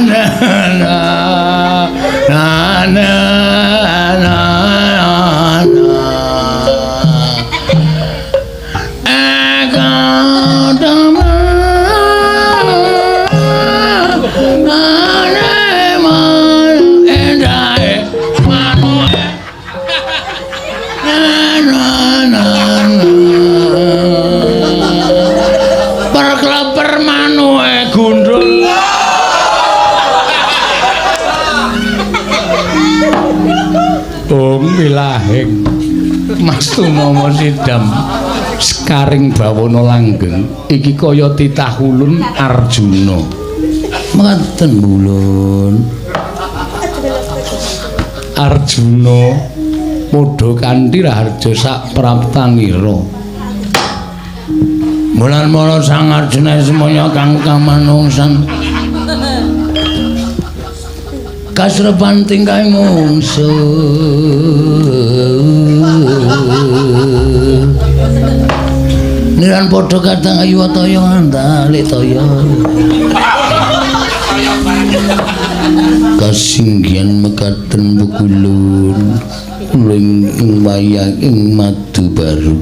na na na na na na. Perkleper manuke gundul. Om wilahing Mas Tumama Sidam sekaring bawana langgeng iki kaya titah ulun Arjuna. Mekaten ulun. Arjuna padha kanthi raharja sak praptanira. Bulan mara Sang Arjuna semoyo kang kamanungsan. Kasrepan tingkah mungsuh. Niran padha kadang ayu toya andale toya. Kasinggihan mekaten pukulun kula ingkang wayah ing madu baru.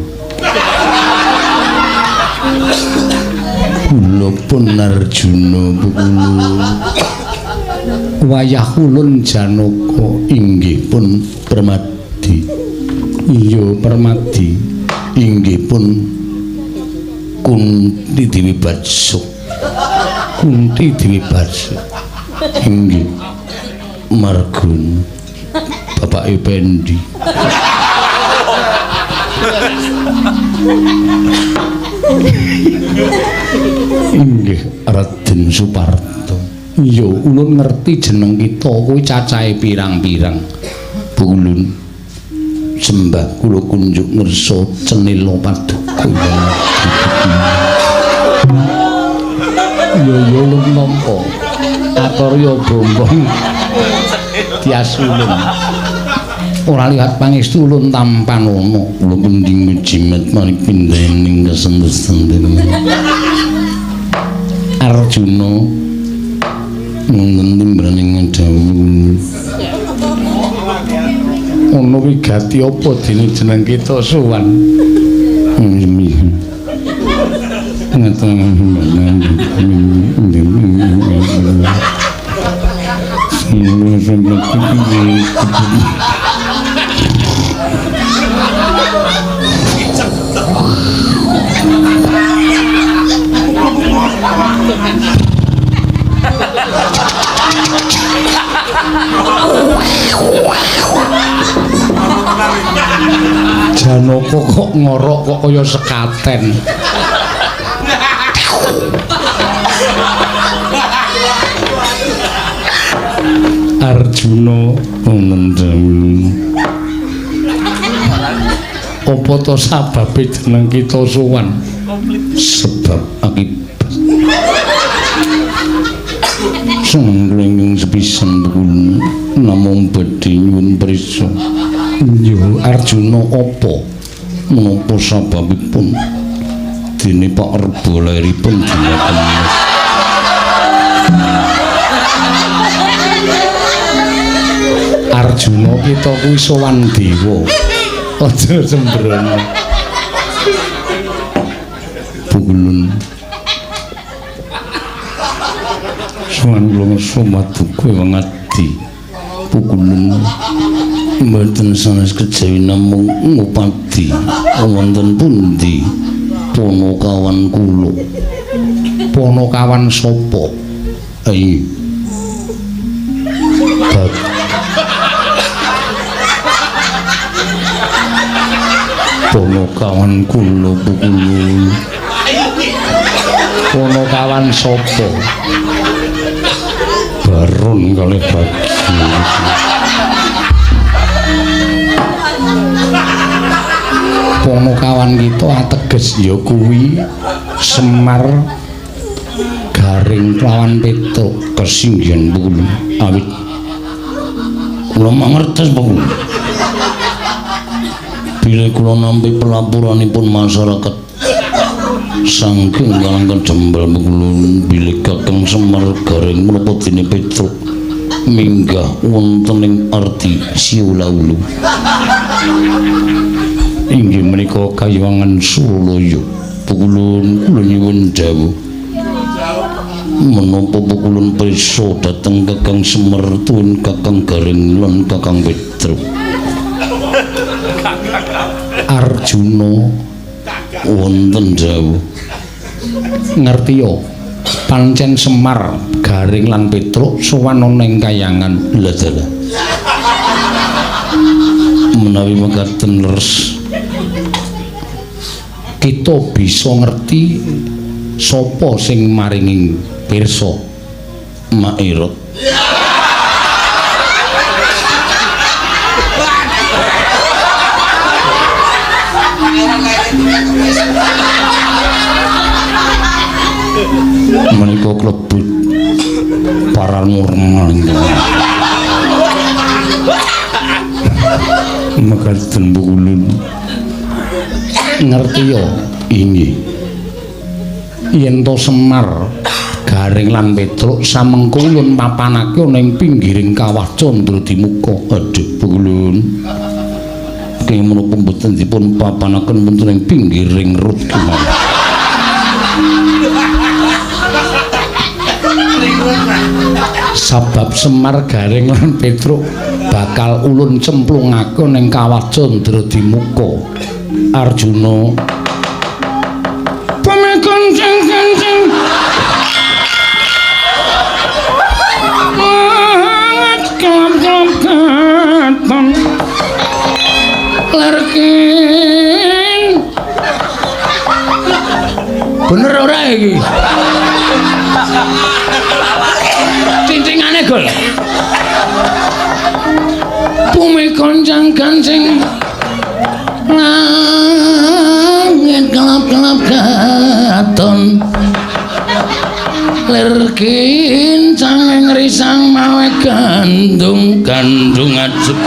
Kula pun Arjuna pukulun. Wayah ulun Janaka inggih pun Permadi. Iya Permadi. Inggih pun Kunti Dewi Batsuk. Kunti Dewi Batsuk. Inggih Margun Bapak Ependi. Inggih Raden Suparto. Iya ulun ngerti jeneng kita kuwi cacahe pirang-pirang. Ulun sembah kula kunjuk ngersa cenila paduka. Iya iya ulun nampa. Atorya bombong tias ulun. Ora lihat pangestu ulun tampanana. Kula mending jimat maring pindahening kesentusan. Arjuna wonten timbraning dawuh. Ana wigati apa dene jeneng kita sowan? Janaka kok ngorok kok kaya sekaten. Arjuna wonten dawuh. Apa to sababe jeneng kita sowan? Sebab akibat. Sangling sepisan pun namung badhe nyuwun prisa. Yo Arjuna apa menapa sababipun dene Pak Rebo lairipun dina Kemis? Arjuna kita kuwi sowan dewa. Aja sembrono. Pukulun sowan kula ngersa maduka wangadi. Pukulun mboten sanes kejawi namung ngupadi wonten pundi Ponokawan kula. Ponokawan sapa? Ayo. Ponokawan kula pukulun. Ponokawan sapa? Baron kalih Bagio. Ponokawan kita ateges ya kuwi Semar Garing lawan Petruk. Kesinggihan pukulun awit kula mangertos pukulun. Bilih kula nampi pelaporanipun masyarakat Saking Karang Jembal Pukulun bilih Kakang Semar Gareng menapa dene Petruk minggah wonten ing arti Siulaulu. Inggih menika kayiwangan Suralaya. Pukulun kula nyuwun dawuh. Menapa Pukulun prisa dhateng Kakang Semar tuwin Kakang Gareng lan Kakang Petruk? Arjuna wonten dawuh. Ngertiya pancen Semar, Gareng lan Petruk sowan ana ing kayangan. Lha dalah. Menawi mekaten leres kita bisa ngerti sapa sing maringi pirsa. Mairot. Menika klebet paranormal ingkang mekaten Pukulun. Ngertiya inggih yen to Semar, Gareng lan Petruk samengko ulun papanake ana ing pinggiring kawah Candradimuka. Aduh Pukulun, kenging menapa mboten dipun papanaken wonten ing pinggiring rut kemawon? Sabab Semar, Gareng lan Petruk bakal ulun cemplungake ning kawah Candradimuka. Arjuna pamekancing-kancing banget kelap-kelap katon lerkin. Bener ora iki? Cincingane gol. Bumi koncang-kancing langit kelap-kelap katon lir kincang ing risang mawe gandung gandung ajeg.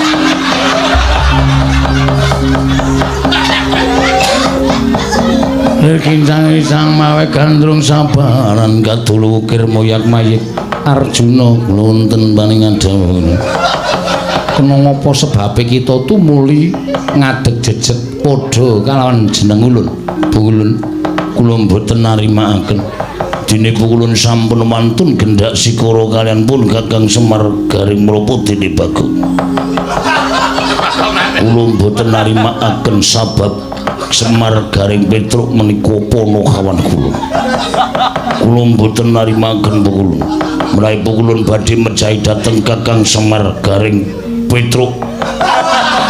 Lir kincang risang mawe gandrung sabaran kadulu ukir moyak mayik. Arjuna wonten paningan dawuh. Kena ngapa sebabe kita tumuli ngadeg jejeg padha kalawan jeneng ulun? Pukulun kula mboten narimaaken. Dene Pukulun sampun wantun gendak sikara kalian pun Kakang Semar Gareng menapa dene Bagong. Kula mboten narimaaken sabab Semar Gareng Petruk menika panakawan kula. Kula mboten narimaaken Pukulun. Menawi Pukulun badhe mejahi dhateng Kakang Semar Gareng Petruk,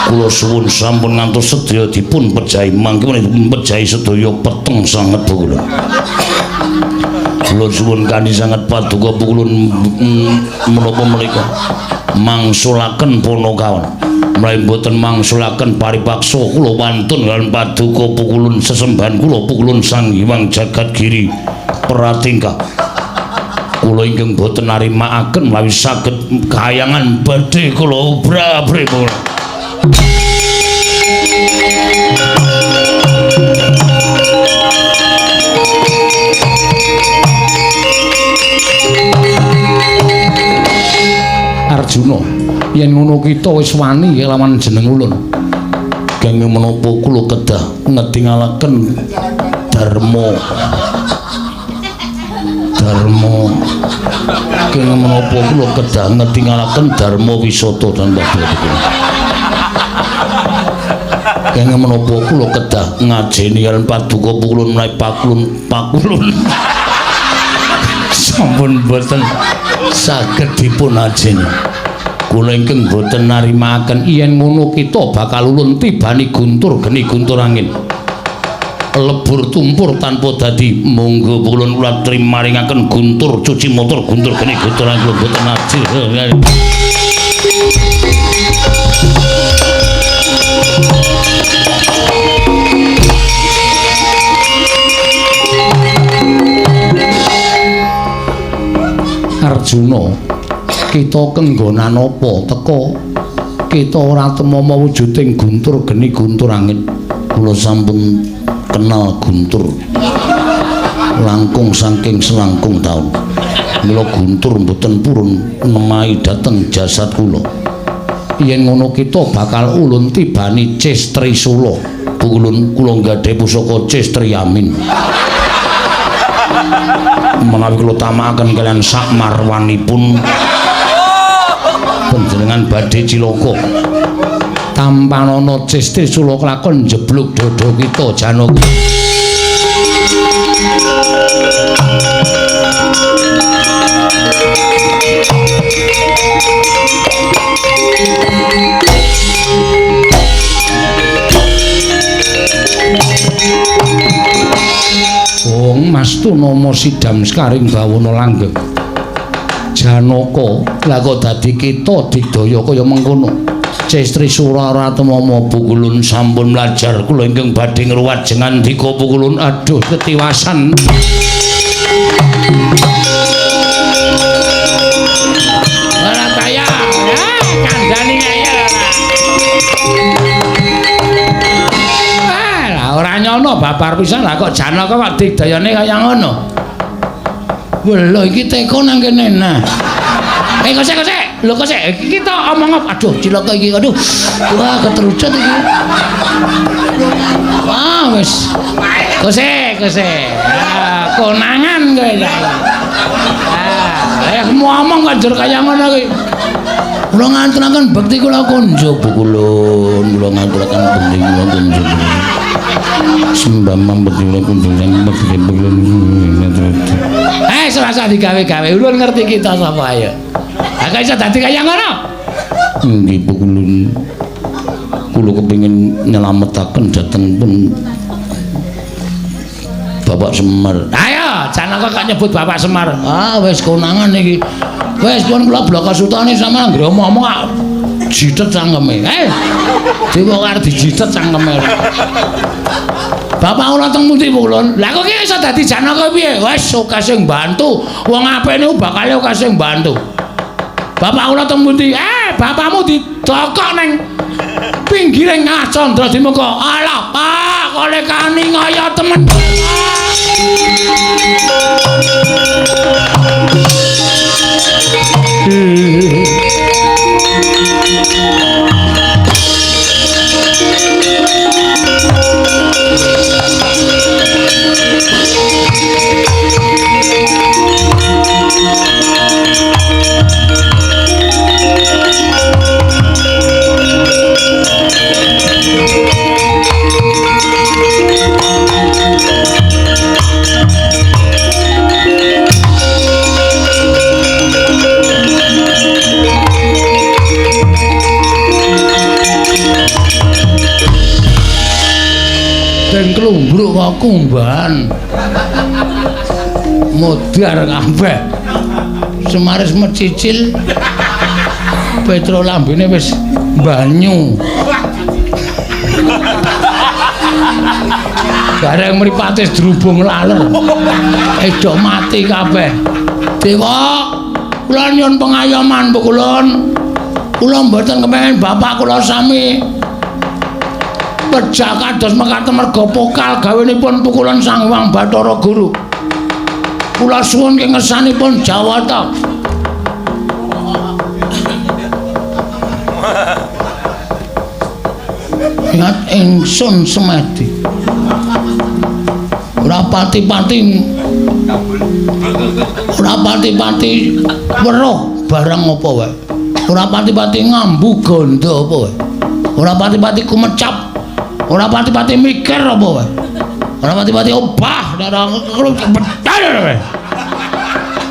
kula suwun sampun ngantos sedaya dipun pejahi mangke menika pejahi sedaya peteng sanget Pukulun. Kula suwun kanthi sanget paduka Pukulun menapa menika mangsulaken panakawan. Menawi mboten mangsulaken paripaksa kula wantun lan paduka Pukulun sesembahan kula Pukulun Sang Hyang Jagat Giri Pratingkah. Kula ingkang boten narimaaken menawi saged kayangan badhe kula obra-abri. Arjuna, yen ngono kita wis wani lawan jeneng ulun. Kenging menapa kula kedah ngetingalaken dharma. Dharma. Kenging menapa kula kedah ngetingalaken dharma wisata dan bapak. Kenging menapa kula kedah ngajeni kaliyan paduka Pukulun menawi pakulun pakulun. Sampun boten saged dipun ajeni. Kula ingkang boten narimaaken yen ngono kita bakal ulun tibani guntur geni guntur angin. Lebur tumpur tanpa dadi. Monggo Pukulun kula trimaringaken guntur cuci motor guntur geni guntur angin kula boten ajih. Arjuna, kita kenggonan apa teka kita ora temama wujuding guntur geni guntur angin. Kula sampun kenal guntur. Langkung saking selangkung taun. Mila Guntur mboten purun nemahi dhateng jasad kula. Yen ngono kita bakal ulun tibani Ces Trisula. Pukulun kula nggadhahi pusaka Ces Triyamin. Menawi kula tamakaken kaliyan sak marwanipun panjenengan badhe cilaka. Tampanana Ces Trisula kelakon njeblug dada kita Janaka. Wong Mas Tunama sidam sekaring bawana langgeng. Janaka, lah kok dadi kita digdaya kaya mengkono. Ces Trisula ora tumama pukulun sampun mlajar kula ingkang badhe ngruwat jengandika pukulun. Aduh ketiwasan. Ora kaya, kandhani kaya. Lah ora nyono babar pisan lah kok Janaka kok digdayane kaya ngono. Lho iki teko nang kene nah. Kosek kosek. Lho kosek iki kita omong apa? Aduh cilaka iki. Aduh. Wah ketrucut iki. Wah wis. Kosek kosek. Ah konangan kowe saiki. Ah, ngomong kok njur kaya ngono kuwi. Kula nganturaken bekti kula kunjuk pukulun, kula nganturaken bekti kula kunjuk. Sembah bekti kula kunjuk bekti pukulun. Serasa digawe-gawe. Ulun ngerti kita sapa ayo. Ha kok iso dadi kaya ngono? Nggih pukulun. Kula kepengin nyelametaken dhateng pun Bapak Semar. Ayo, Janaka kok nyebut Bapak Semar. Ah wis konangan iki. Wis pun kula bloko sutane sampeyan anggere omong-omong jitet cangkeme. Dewa arep dijitet cangkeme. Bapak kula teng pundi pukulun? Lah kok iki iso dadi Janaka piye? Wis akeh sing bantu. Wong apik niku bakal akeh sing bantu. Bapak kula teng pundi? Bapakmu didokok ning pinggiring Candra Dimuka. Alah, Pak, kok lekani ngaya temen. Den klumbruk kok kumbahan. Modar kabeh. Semaris mecicil. Petro lambene wis banyu. Bareng mripate drubung laler. Edo mati kabeh. Dewa, kula nyuwun pengayoman pukulun. Kula mboten kepengin bapak kula sami pejah kados mekaten merga pokal gawenipun pukulan Sang Hyang Bathara Guru. Kula suwun ing ngersanipun Jawata. Ingat ingsun semedi. Ora pati-pati ora pati-pati weruh barang apa wae. Ora pati-pati ngambu gandha apa wae. Ora pati-pati kumecap. Ora pati-pati mikir apa wae. Ora pati-pati obah bedal wae.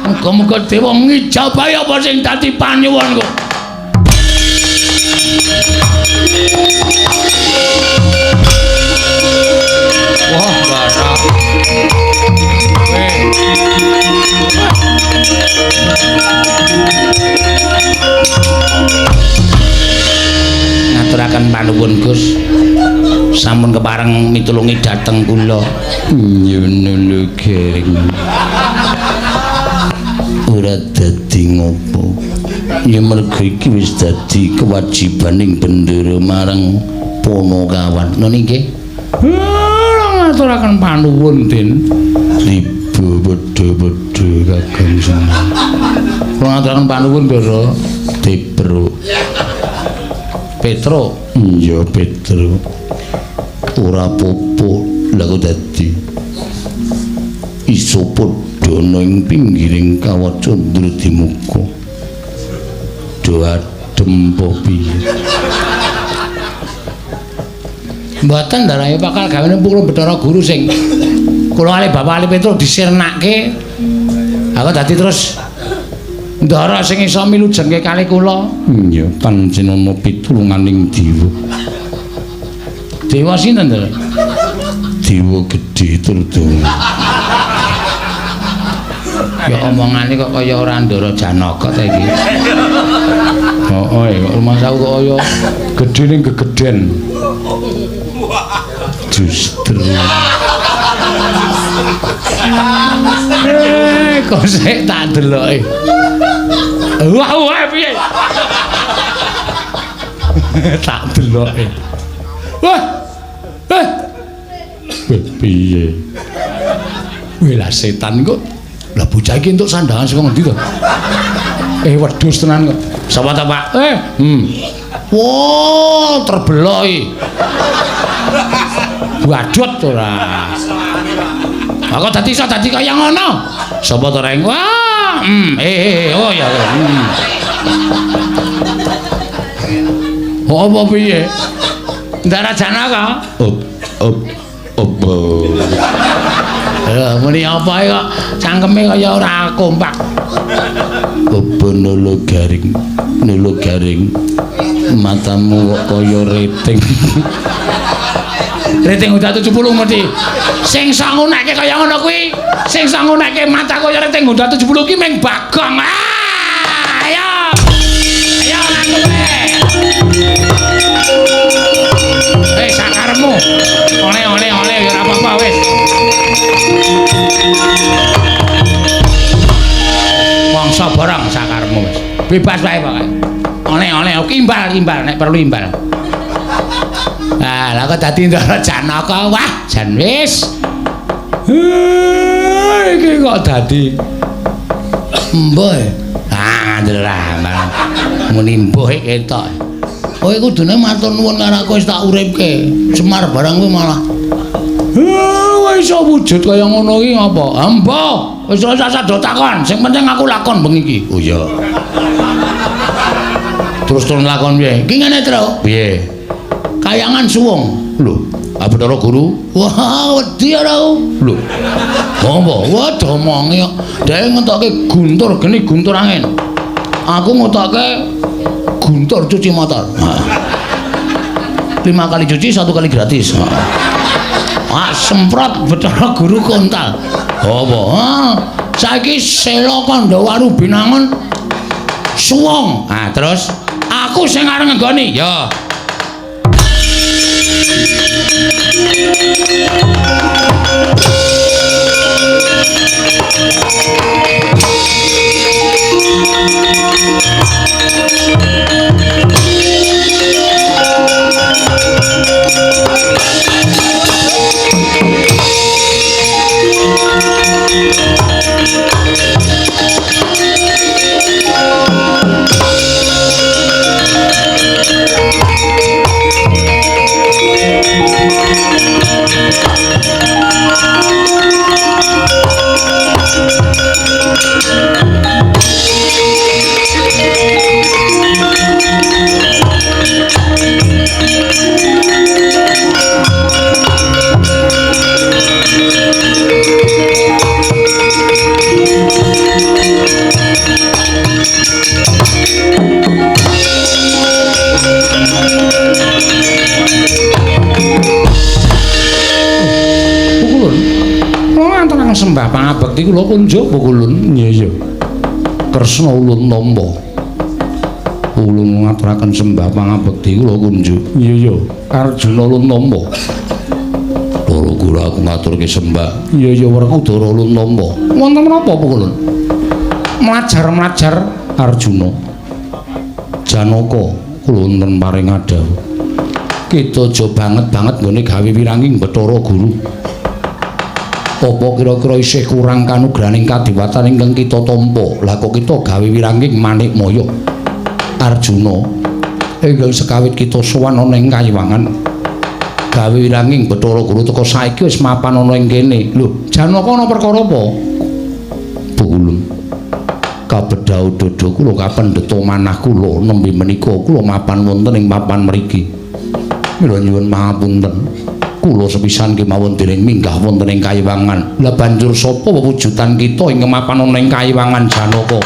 Muga-muga dewa ngijabahi apa sing dadi panyuwunku. Wah, barang. Ngaturaken panuwun Gus. Sampun kepareng mitulungi dhateng kula. Nyuwun lho Gareng. Ora dadi ngopo. Ya merga iki wis dadi kewajibaning bendera marang Ponokawan. Ngono nggih. Ngaturaken panuwun, Den. Padha-padha Kakang Semar. Kula ngaturaken panuwun, Ndara. Debro. Petro. Iya, Petro. Ora apa-apa, lha kok dadi iso padha ana ing pinggiring kawah Candra Dimuka. Do adem apa piye? Mboten Ndara, bakal gawene kula Bathara Guru sing kula kalih Bapak Ali Petro disirnake. Aku dadi terus Ndara sing iso milujengke kalih kula. Iya, pancen ana pitulunganing dewa. Dewa sinten, Ndara? Dewa gedhe Trudana. Ya omongane kok kaya ora Ndara Janaka ta iki. Heeh, kok rumangsaku kok kaya gedhe ning gegeden. Justru. Kok sik tak deloke. Wah, wah piye? Tak deloke. Wah. Eh. Piye? Wih lah setan kok. Lah bocah iki entuk sandangan saka ngendi to? Wedhus tenan kok. Sapa ta, Pak? Wah, terbelok iki. Badut ora. Aku dadi iso dadi kaya ngono. Sapa to, Reng? Wah, oh ya. Oh, apa piye? Ndara Janaka? Op. Lha muni apa kok cangkeme kaya ora kompak. Apa nolo garing? Nolo garing. Matamu kok kaya rating. Rating udah 70 mesti. Sing iso ngunekke kaya ngono kuwi, sing iso ngunekke mata kaya rating udah 70 ki mung Bagong. Ah, ayo. Ayo ngaku kowe. Sakaremu. Oleh-oleh oleh ya ora apa-apa wis. Mangsa barang sakaremu wis. Bebas wae pokoke. Oleh-oleh imbal-imbal nek perlu imbal. Nah, lah kok dadi Ndara Janaka, wah jan wis. Iki kok dadi mbuh. Ah, ndelok malah muni mbuh ketok. Kowe kudune matur nuwun karo aku wis tak uripke. Semar barang kuwi malah. Iso wujud kaya ngono iki ngapa? Mbuh, wis ora usah do takon, sing penting aku lakon bengi iki. Oh iya. Terus turun lakon piye? Iki ngene, Tru. Piye? Kayangan suwung. Lho, Bathara Guru. Wah, wedi ora aku. Lho. Apa? Wah, domonge kok. Dhek ngetokke guntur geni guntur angin. Aku ngetokke guntur cuci motor. 5 kali cuci, 1 kali gratis. Ah, semprot Bathara Guru kontal. Apa? Saiki Sela Kandhawaru Binangun suwung. Ah, terus aku sing arep ngenggoni. Ya. Sembah pangabekti kula kunjuk pukulun. Iya iya. Kresna ulun tampa. Ulun ngaturaken sembah pangabekti kula kunjuk. Iya iya. Arjuna ulun tampa. Bathara Guru aku ngaturke sembah. Iya iya Werkudara ulun tampa. Wonten menapa pukulun? Mlajar-mlajar Arjuna. Janaka kula wonten paring adhawuh. Kita aja banget-banget nggone gawe wiranging Bathara Guru. Apa kira-kira isih kurang kanugrahaning kadiwatan ingkang kita tampa? Lah kok kita gawe wiranging Manikmaya? Arjuna, ingkang sekawit kita sowan ana ing Kayiwangan, gawe wiranging Bathara Guru teka saiki wis mapan ana ing kene. Lho, Janaka ana perkara apa? Pukulun. Kabedhau dada kula kapendheta manah kula nembe menika kula mapan wonten ing papan mriki. Mila nyuwun pangapunten. Kula sepisan kemawon dereng minggah wonten ing Kayiwangan. Lah banjur sapa wewujudan kita ingkang mapan ana ing Kayiwangan Janaka?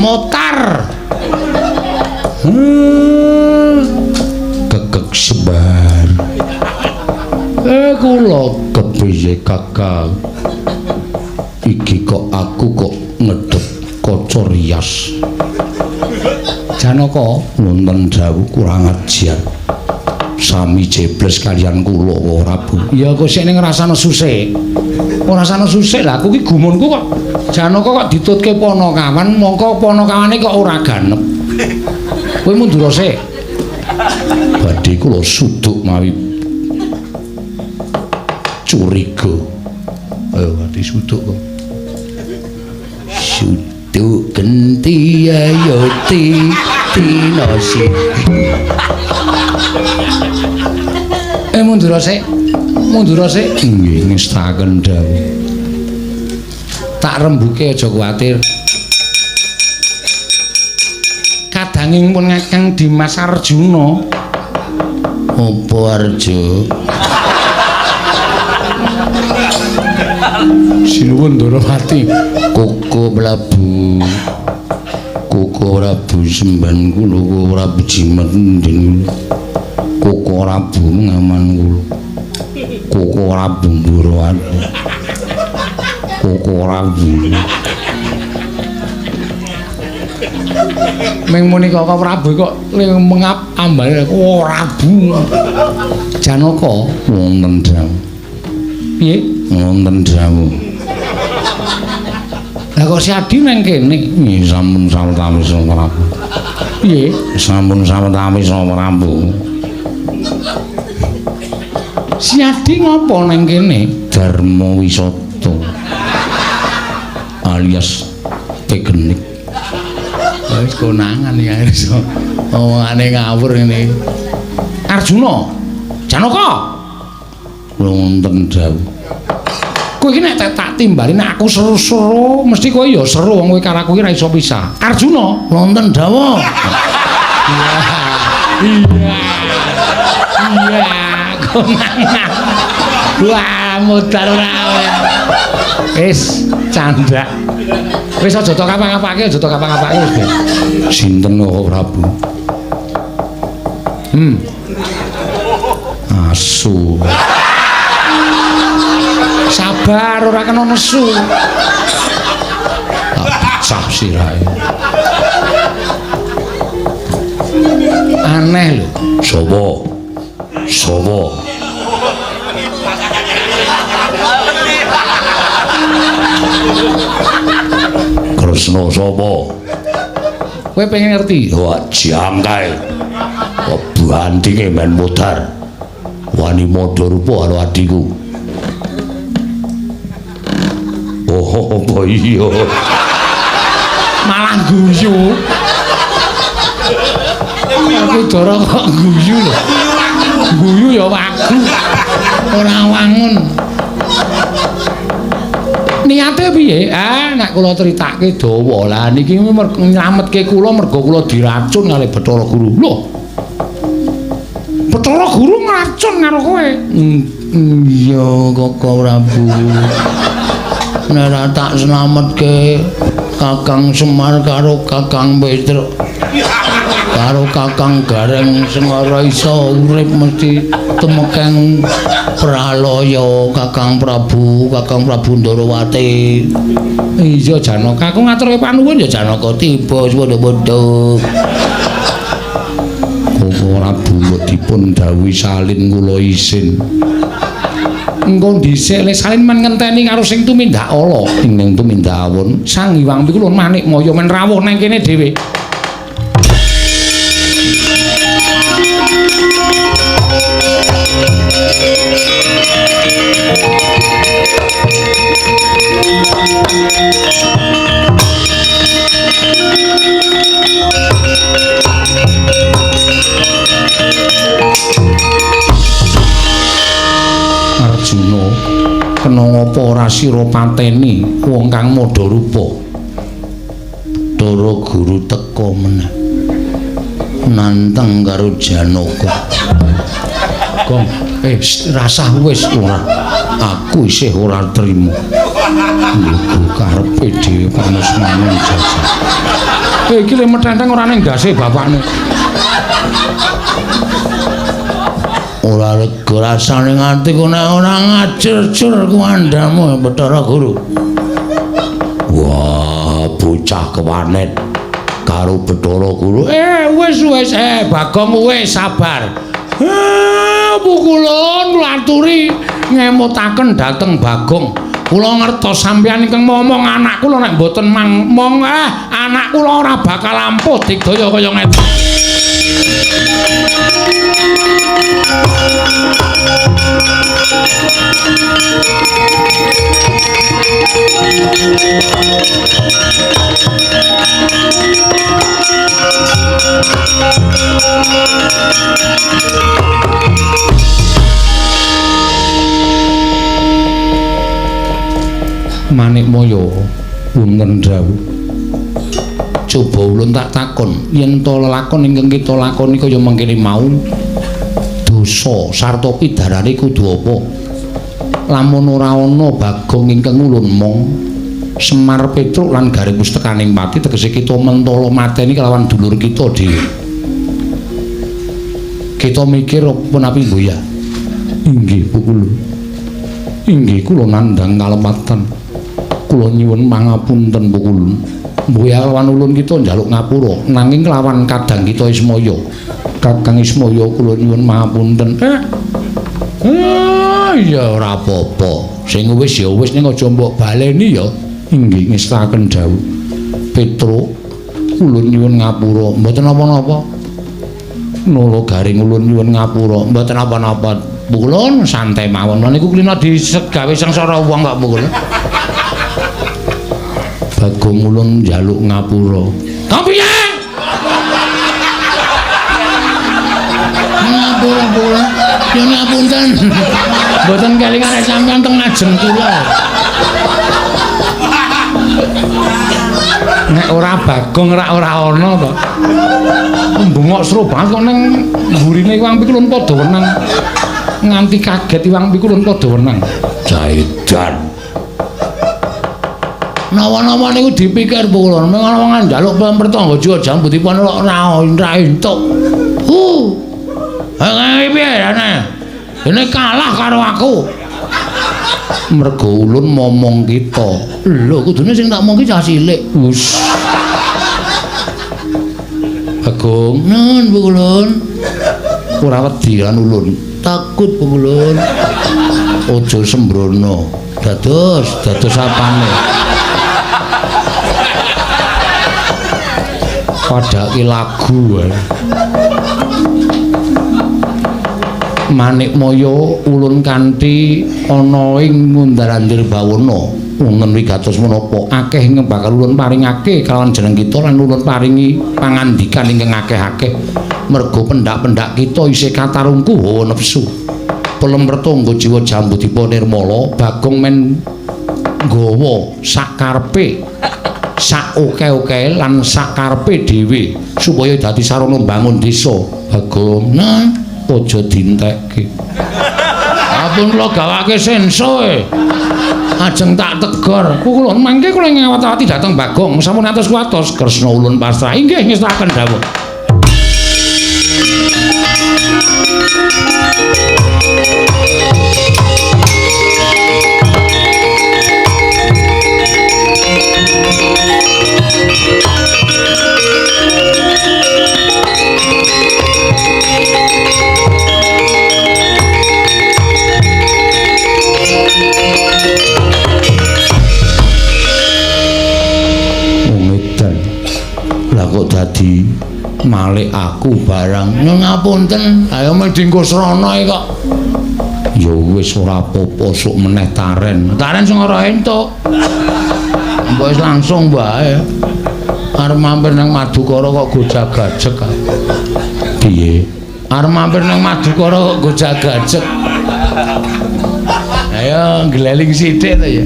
Motar. Kekek sebar. Kula kepiye Kakang? Iki kok aku kok ngedep kaca rias. Janaka wonten dawuh kurang ajar. Sami jebles kalian kula Prabu. Ya kok sik ning ngrasane susik. Ora rasane susik lah aku ki gumunku kok Janaka kok ditutke Panakawan mongko Panakawane kok ora ganep. Kowe mundur sik. Badhe kula suduk mawi curiga. Ayo badhe suduk kok. Suduk genti ayo ti tinasi. Mundur sik. Mundur sik. Nggih ngestaken dawuh. Tak rembuke aja kuwatir. Kadanging pun Kakang Dimas Arjuna. Apa Arjo? Sinuwun Ndorowati. Koko Prabu. Koko Prabu semban kula, Koko Prabu jimat ndin. Koko Prabu ngaman kula. Koko Prabu Ndorowati. Koko Prabu. Ming muni Koko Prabu kok mengap ambane Koko Prabu. Janaka wonten dawuh. Piye? Wonten dawuh. Lah kok si Adi nang kene? Nggih sampun sawetawis Prabu. Piye? Sampun sawetawis Prabu. Si Adi ngopo nang kene? Darma Wisata alias Tegenik. Wis konangan ya iso. Omongane ngawur ngene. Arjuna, Janaka. Wonten dawuh. Kowe iki nek tak timbali nek aku seru-seru mesti kowe ya seru wong kowe karo aku iki ra iso pisah. Arjuna, wonten dawuh. Iya. Iya. Iya, konangan. Wah, modal ora. Wis candak. Wis aja tok kapak-kapake, aja tok kapak-kapake wis. Sinten kok Prabu? Asu. Sabar ora kena nesu. Tak pecah sirahe. Aneh lho. Sapa? Sapa? Kresna sapa? Kowe pengen ngerti? Wah, jam kae. Bandinge men modar. Wani madha rupa karo adhiku. Oh, apa iya? Malah guyu. Werkudara kok guyu lho. Guyu ya wagu. Ora wangun. Niate piye? Ah, nek kula critake dawa. Lah niki nylametke kula mergo kula diracun kalih Bathara Guru. Lho. Bathara Guru ngracun karo kowe. Iya, Koko Prabu. Nek ora tak slametke Kakang Semar karo Kakang Petruk karo Kakang Gareng sing ora iso urip mesti tumekeng pralaya Kakang Prabu, Kakang Prabu Ndarawati. Iya Janaka, aku ngaturke panuwun ya Janaka tiba padha-padha. Koko Prabu mbok dipun dawuhi salin kula isin. Engko dhisik le salin men ngenteni karo sing tumindak ala ing tumindak awun. Sang Hyang Pikulun Manikmaya men rawuh nang kene dhewe. Arjuna, kena ngapa ora sira pateni wong kang madha rupa? Bathara Guru teka meneh nantang karo Janaka. Gong, rasah wis ora. Aku isih ora trima. Iku karepe dhewe panusmane jajal. Iki le metenteng ora ning ndase bapakne. Ora lega rasane nganti ku nek ora ngajer-jer kuandhamu Bathara Guru. Wah, bocah kewanet karo Bathara Guru. Wis wis Bagong wis sabar. Pukulun kula aturi ngemutaken dhateng Bagong. Kula ngertos sampeyan ingkang momong anak kula nek mboten mong anak kula ora bakal ampuh digdaya kaya ngeten. Manikmaya wonten dawuh. Coba ulun tak takon, yen to lelakon ingkang kita lakoni kaya mangkene mau dosa sarta pidarane kudu apa? Lamun ora ana Bagong ingkang ulun mong Semar Petruk lan Gareng Pustekaning Pati tegese kita mentala mateni kelawan dulur kita dhewe. Kita mikir apa napi mboya? Inggih pukulun. Inggih kula nandhang kalepatan. Kula nyuwun pangapunten pukulun. Mboya lawan ulun kita njaluk ngapura nanging kelawan kadang kita Ismaya. Kakang Ismaya kula nyuwun pangapunten. Ya ora apa-apa. Sing wis ya wis ning aja mbok baleni ya. Inggih ngestaken dawuh. Petruk ulun nyuwun ngapura. Mboten napa-napa. Nolo Garing ulun nyuwun ngapura. Mboten napa-napa. Pukulun santai mawon. Lha niku klina disegawe sengsara wong kok pukulun. Bagong ulun njaluk ngapura. Kok piye? Ngapura kula. Nyuwun ngapunten. Mboten kelingan sampeyan teng ngajeng kula. Nek ora Bagong rak ora ana to. Mbungok seru banget kok ning mburine Iwang Pikulun padha wenang. Nganti kaget Iwang Pikulun padha wenang. Jaidan. Nawa-nawa niku dipikir pukulun, mung ana wong njaluk pampertangga jiwa jambu dipun ora entuk. Piye ana? Dene kalah karo aku. Mergo ulun momong kita. Lho kudune sing tak omong ki cah cilik. Wus. Bagong, nun pukulun. Ora wedi kan ulun. Takut pukulun. Aja sembrono. Dados, dados apane? Padake lagu wae. Manikmaya ulun kanthi ana ing ngundar-andir bawana wonten wigatos menapa akeh ingkang bakal ulun paringake kalawan jeneng kita lan ulun paringi pangandikan ingkang akeh-akeh. Mergo pendak-pendak kita isih katarungku hawa nafsu. Pelem Pertangga Jiwa Jambudipa Nirmala Bagong men nggawa sakarepe sak oke-oke lan sakarepe dhewe supaya dadi sarana mbangun desa. Bagong, nah aja dintekke. Ampun kula gawake senso e. Ajeng tak tegor. Kula mangke kula ngawat-awati dhateng Bagong sampun atos kuwatos Kresna ulun pasrah. Inggih ngestaken dawuh. Lah kok dadi malik aku barang. Ngapunten, ayo mung dienggo srana iki kok. Ya wis ora apa-apa, sok meneh taren. Taren sing ora entuk. Mbok wis langsung wae. Arep mampir nang Madukara kok gojag-gajeg. Piye? Arep mampir nang Madukara kok gojag-gajeg. Ayo ngleling sithik to ya.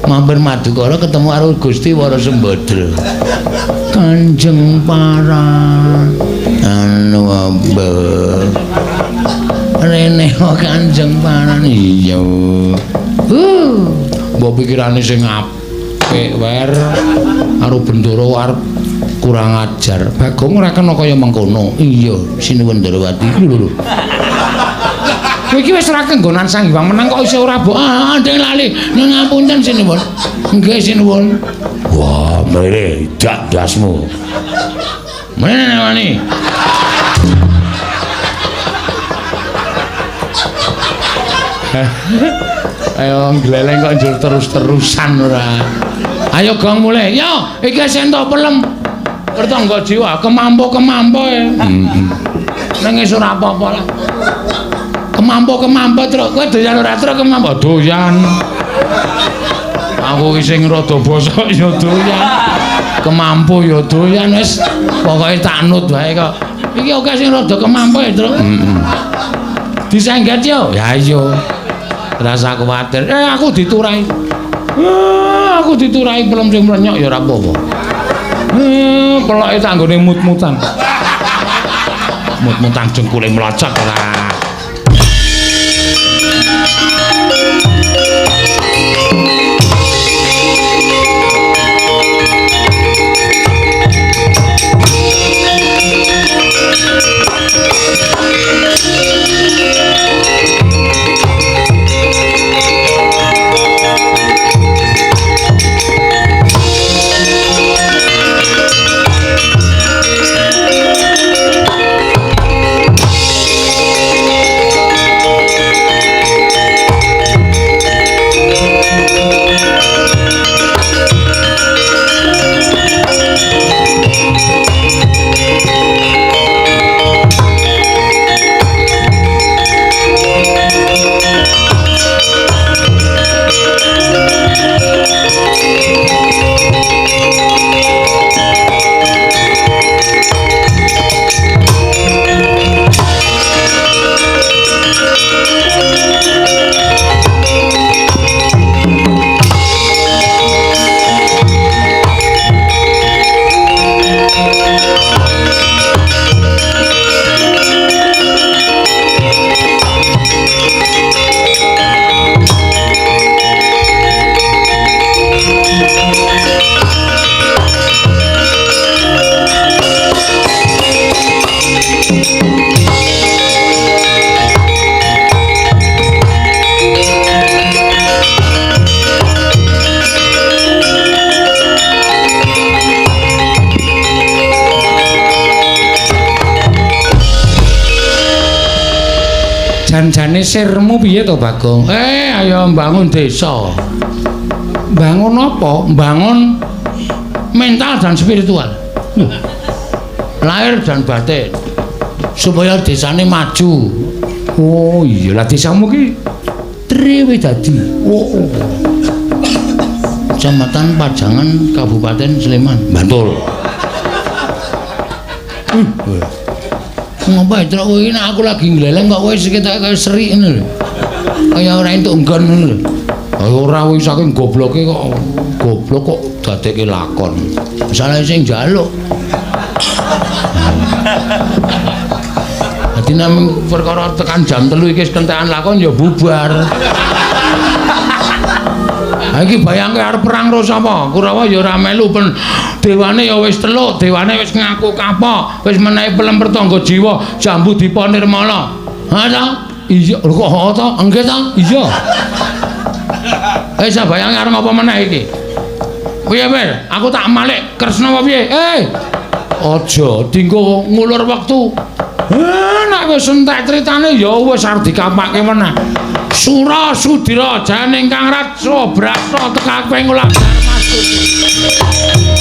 Mampir Madukara ketemu karo Gusti Wara Sembadra. Kanjeng Paran anu ambe. Rene Kanjeng Paran iya. Mbok pikirane sing apik wer karo Bendara arep kurang ajar. Bagong ora kena kaya mengkono. Iya, sinuwun Ndarawati. Lho lho. Kowe iki wis ora kenggonan Sang Hyang Menang kok isih ora mbok. Ah, ndeng lali. Ngapunten sinuwun. Nggih sinuwun. Wah, mrene dak dasmu. Mrene wani. Ayo ngleleng kok njur terus-terusan ora. Ayo gong mulih. Yo, iki wis entuk pelem. Pertangga jiwa kemampo-kemampo e. Heeh. Nang wis ora apa-apa lah. Kemampo-kemampo truk. Kowe doyan ora truk kemampo? Doyan. Aku iki sing rada bosok ya doyan. Kemampo ya doyan wis. Pokoke tak nut wae kok. Iki oke sing rada kemampo ya, Truk. Heeh. Disengget yo. Ya iya. Rasa kuwatir. Aku diturahi. Aku diturahi pelem sing mlenyok ya ora apa-apa. Peloke tak nggone mut-mutan. Mut-mutan jengkule mlocok ora. Janjane sirmu piye to, Bagong? Ayo mbangun desa. Bangun apa? Bangun mental dan spiritual. Lahir dan batin. Supaya desane maju. Oh iya, lah desamu ki Triwidadi. Oh. Kecamatan Pajangan, Kabupaten Sleman, Bantul. Ngapa Truk kowe iki nek aku lagi ngleleng kok kowe ketoke kaya seri ngono lho. Kaya ora entuk nggon ngono lho. Ora kowe saking gobloke kok goblok kok dadekke lakon. Salah sing njaluk. Dadi namung perkara tekan jam 3 iki wis kentekan lakon ya bubar. Ha iki bayangke arep perang karo sapa? Kurawa ya ora melu pen dewane ya wis teluk, dewane wis ngaku kapok, wis menehi pelem pertangga jiwa, jambu dipa nirmala. Ha ta? Iya, lho kok ha ta? Nggih ta? Iya. Wis bayangke arep ngapa meneh iki? Piye, Pir? Aku tak malik Kresna apa piye? Aja dinggo ngulur wektu. Nek wis entek critane ya wis arep dikapake meneh. Sura Sudira jane ingkang Ratsa Brata tekake ngolah Darmastuti.